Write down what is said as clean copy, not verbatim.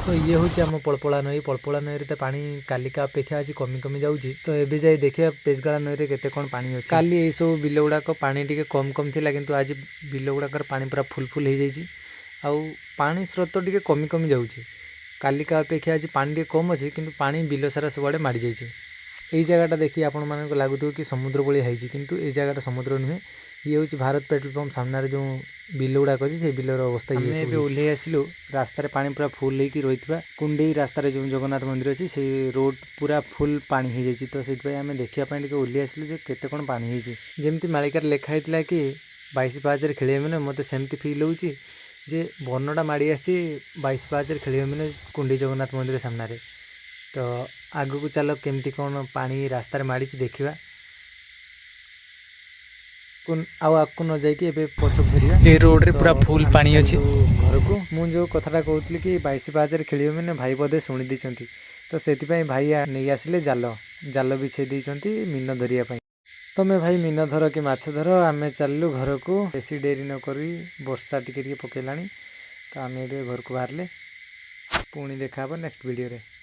ତ ଇଏ ହେଉଛି ଆମ ପଳପଳା ନଈ। ପଳପଳା ନଈରେ ତ ପାଣି କାଲିକା ଅପେକ୍ଷା ଆଜି କମି କମି ଯାଉଛି। ତ ଏବେ ଯାଇ ଦେଖିବା ପେଜଗାଳା ନଈରେ କେତେ କ'ଣ ପାଣି ଅଛି। କାଲି ଏଇସବୁ ବିଲ ଗୁଡ଼ାକ ପାଣି ଟିକେ କମ୍ କମ୍ ଥିଲା, କିନ୍ତୁ ଆଜି ବିଲ ଗୁଡ଼ାକର ପାଣି ପୁରା ଫୁଲ୍ ଫୁଲ୍ ହେଇଯାଇଛି। ଆଉ ପାଣି ସ୍ରୋତ ଟିକେ କମି କମି ଯାଉଛି। କାଲିକା ଅପେକ୍ଷା ଆଜି ପାଣି ଟିକେ କମ୍ ଅଛି, କିନ୍ତୁ ପାଣି ବିଲ ସାରା ସବୁଆଡ଼େ ମାଡ଼ି ଯାଇଛି। ଏଇ ଜାଗାଟା ଦେଖି ଆପଣମାନଙ୍କୁ ଲାଗୁଥିବ କି ସମୁଦ୍ର ଭଳିଆ ହେଇଛି, କିନ୍ତୁ ଏଇ ଜାଗାଟା ସମୁଦ୍ର ନୁହେଁ। ଇଏ ହେଉଛି ଭାରତ ପେଟ୍ରୋଲ ପମ୍ପ ସାମ୍ନାରେ ଯେଉଁ ବିଲ ଗୁଡ଼ାକ ଅଛି, ସେଇ ବିଲର ଅବସ୍ଥା ଇଏ। ଆମେ ଏବେ ଓହ୍ଲେଇ ଆସିଲୁ। ରାସ୍ତାରେ ପାଣି ପୁରା ଫୁଲ୍ ହେଇକି ରହିଥିବା କୁଣ୍ଡେଇ ରାସ୍ତାରେ ଯେଉଁ ଜଗନ୍ନାଥ ମନ୍ଦିର ଅଛି, ସେଇ ରୋଡ଼ ପୁରା ଫୁଲ୍ ପାଣି ହେଇଯାଇଛି। ତ ସେଥିପାଇଁ ଆମେ ଦେଖିବା ପାଇଁ ଟିକେ ଓହ୍ଲେଇ ଆସିଲୁ ଯେ କେତେ କ'ଣ ପାଣି ହେଇଛି। ଯେମିତି ମାଳିକାରେ ଲେଖା ହେଇଥିଲା କି 22 ପାହାଚରେ ଖେଳିବା ମାନେ, ମୋତେ ସେମିତି ଫିଲ୍ ହେଉଛି ଯେ ବନଟା ମାଡ଼ି ଆସିଛି 22 ପାହାଚରେ ଖେଳିବା ମାନେ କୁଣ୍ଡେଇ ଜଗନ୍ନାଥ ମନ୍ଦିର ସାମ୍ନାରେ। ତ ଆଗକୁ ଚାଲ, କେମିତି କ'ଣ ପାଣି ରାସ୍ତାରେ ମାଡ଼ିଛି ଦେଖିବା। ଆଉ ଆଗକୁ ନ ଯାଇକି ଏବେ ପଛକୁ ଫେରିବା। ଏ ରୋଡ଼ରେ ପୁରା ଫୁଲ୍ ପାଣି ଅଛି। ଘରକୁ ମୁଁ ଯେଉଁ କଥାଟା କହୁଥିଲି କି 22 ପାହାଚରେ ଖେଳିବ ମାନେ, ଭାଇ ବୋଧେ ଶୁଣି ଦେଇଛନ୍ତି। ତ ସେଥିପାଇଁ ଭାଇ ନେଇ ଆସିଲେ ଜାଲ, ଜାଲ ବିଛେଇ ଦେଇଛନ୍ତି ମୀନ ଧରିବା ପାଇଁ। ତମେ ଭାଇ ମୀନ ଧର କି ମାଛ ଧର, ଆମେ ଚାଲିଲୁ ଘରକୁ। ବେଶୀ ଡେରି ନ କରି, ବର୍ଷା ଟିକେ ଟିକେ ପକେଇଲାଣି। ତ ଆମେ ଏବେ ଘରକୁ ବାହାରିଲେ। ପୁଣି ଦେଖା ହେବ ନେକ୍ସଟ ଭିଡ଼ିଓରେ।